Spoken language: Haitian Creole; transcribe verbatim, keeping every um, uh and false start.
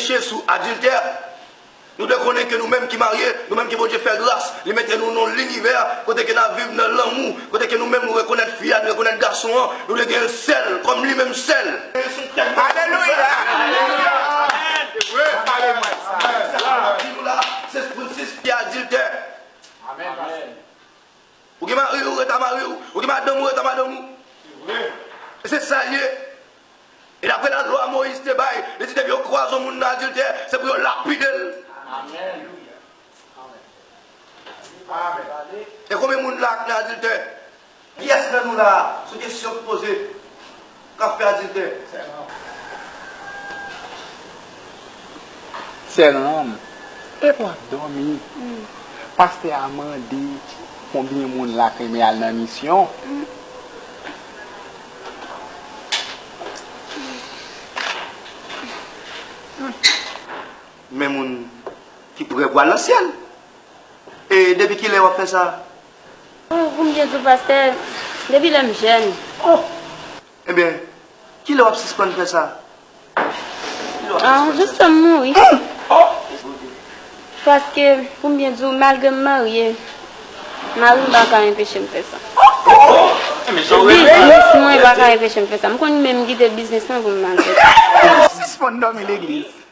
Peche sou adiltè. Nou dwe konnen ke nou menm ki marye, nou menm ke Bondye fè gras, li mete nou nan yon linivè kote ke n ap viv nan lanmou, kote ke nou menm nou rekonèt fi a, nou rekonèt gason an, nou dwe gen l sèl, kòm li menm sèl. Alelouya! Alelouya! Amen. Amen. Sa m ap di nou la, se pou n sispann adiltè. Amen. Ou gen mari w, rete a mari w. Ou gen madanm ou, rete a madanm ou. E se sa l ye. E dapre lalwa Moyiz te bay, li di depi yo kwaze yon moun nan adiltè, se pou yo lapide l. Amen. Amen. E konbyen moun la k nan adiltè? Kiyès nan nou la, sou kesyon k poze, k ap fè adiltè? Sè Ram, epa w ap dòmi? Pastè a mande konbyen moun la k renmen al nan misyon. Men moun ki prè pou al nan syèl. E depi kilè w ap fè sa? Oh, pou m byen di w, pastè, depi lè m jèn. Oh! Ebyen, kilè w ap sispann fè sa? Ah, jistan m mouri. Oh! Paske, pou m byen di w, malgre m marye, mari m pa ka enpeche m fè sa. Oh! Biznis mwen pa ka enpeche m fè sa. M konn menm kite biznis mwen pou m al fè sa. Sispann dòmi legliz.